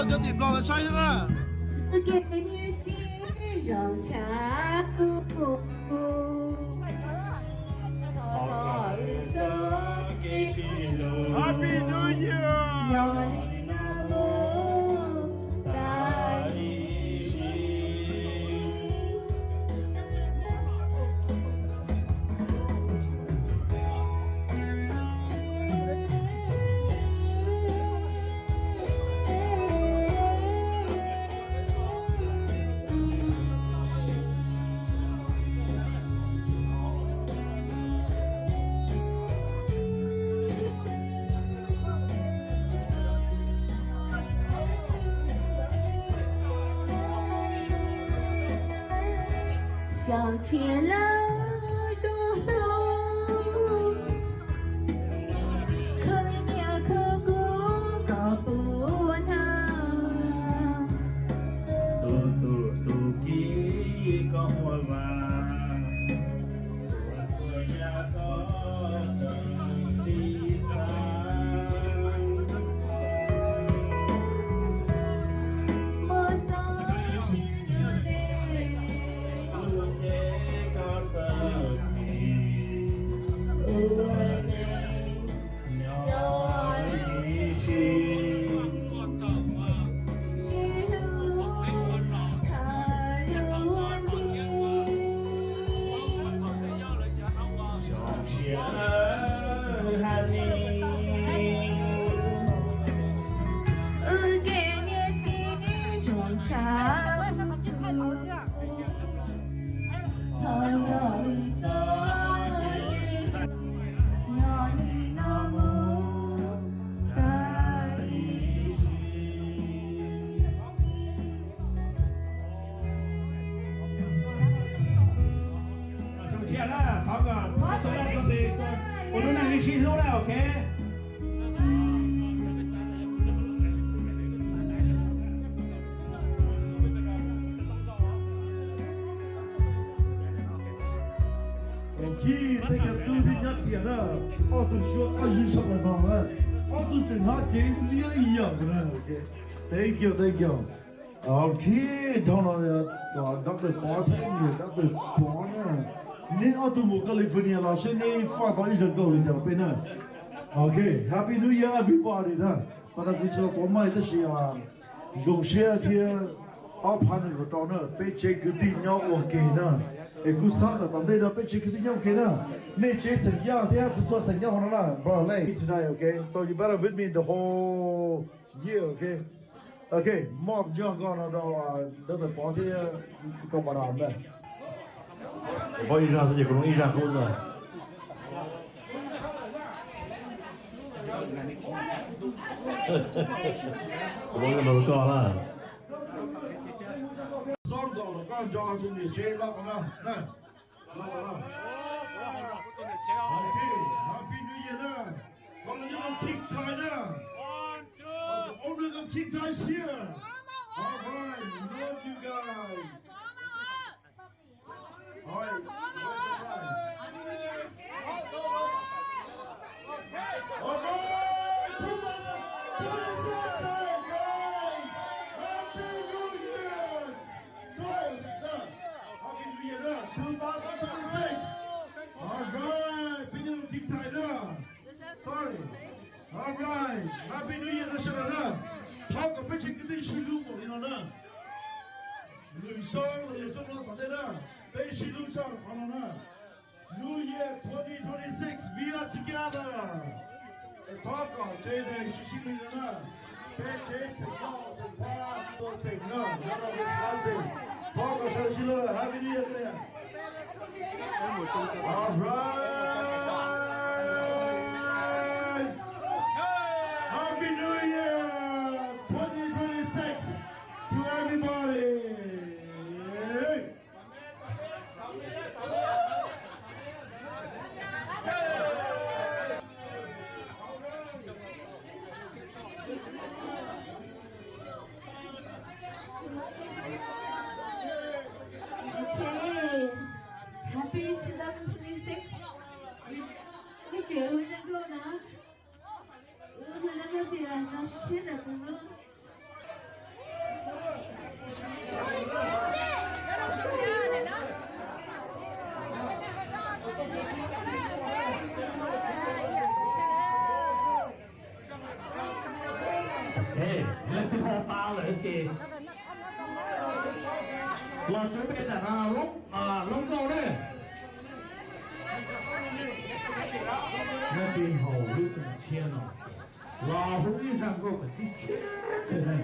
Cov tim Nplog lawv saib thiab na. Happy New Year! Xyoo tshiab lawm tus hlub, khwv nyiaj khwv kub kom puas hnab. Tus tub tus kiv koj huaj vam, txhua yam koj raws li xav. Mus txog tsis nyob deb, lub cev koj txawj phem, ua neej nyob ib sim. Sib hlub thaum lub ntsib, zoo siab lawm hab ni. Wb kev niam txiv zoo tshaj, thaum nyob li txoj kev, nyob li no mus tas ib sim. Zoo siab na, thov kom peb tau ua lub neej sib hlub na, ok. Khib tej cov tub thiab nyab riam na, ob tug suab qab zib saum los no na, ob tug tseem hnav cev liab ib yam na. Thank you, thank you. Ok, dhau no yog Doctor Pov thiab niam Doctor Pov na. Neb ob tug mus California los seb neb faj tau ib zaug nkauj li cas rau peb na. Ok, Happy New Year everybody na. Pas tas kuv tsis tau tuav mic tab sis zoo siab thiab ob phav nees nkaum rau na, peb tsev kwv tij nyob ua ke na. Es kuv xav kom tom ntej no peb tsev kwv tij nyob ua ke na. Nej tsev xeem Yaj thiab txhua txhua xeem nyob hauv no na, bro, late tonight, ok? So you better with me the whole year, ok? Ok, moj ncaj nkaus no rau Doctor Pov thiab Koj Pov Dam ntag. Pov ib zag xwb ces kuv ib zag qub xwb. Kuv ua nkaus rau koj na. Xob nkaus los koj nrog tus niam tsev loj ko na. Loj ko na. Ok, Happy New Year na. Koj los nyob rau King Thai na. Owner of King Thai is here. All right, love you guys. All right, where's the prize? All right, two thousand twenty-six, all right. Happy New Year. Close na. Happy New Year na, two thousand twenty-six. All right, peb nyob rau King Thai na. Sorry. All right, Happy New Year rau sawv daws na. Thov kom peb tsev kwv tij sib hlub npaum li no na. Lwm zaus los yog zaum no tom ntej na, peb sib hlub tshaj qhov no na. New Year twenty twenty-six, we are together. Thov kom tsev neeg sib sib hlub na. Peb tsev xeem Hmoob, xeem Phab, xeem Nab, nyob rau peb xeem, thov kom sawv daws sib hlub. Happy New Year. All right. Happy New Year twenty twenty-six to everybody. Okay. Happy two thousand twenty-six. Wb tsev ua neej nkauj na. Wb ua neej nkauj tias zoo siab ntawm kuv lub Leej twg haus tas lawm ces los tsev pem ntawm no, Loob Nkauj ne. Leej twg haus lub xyoo tshiab no los hu ib zaj nkauj kom tib tshiab twg ne.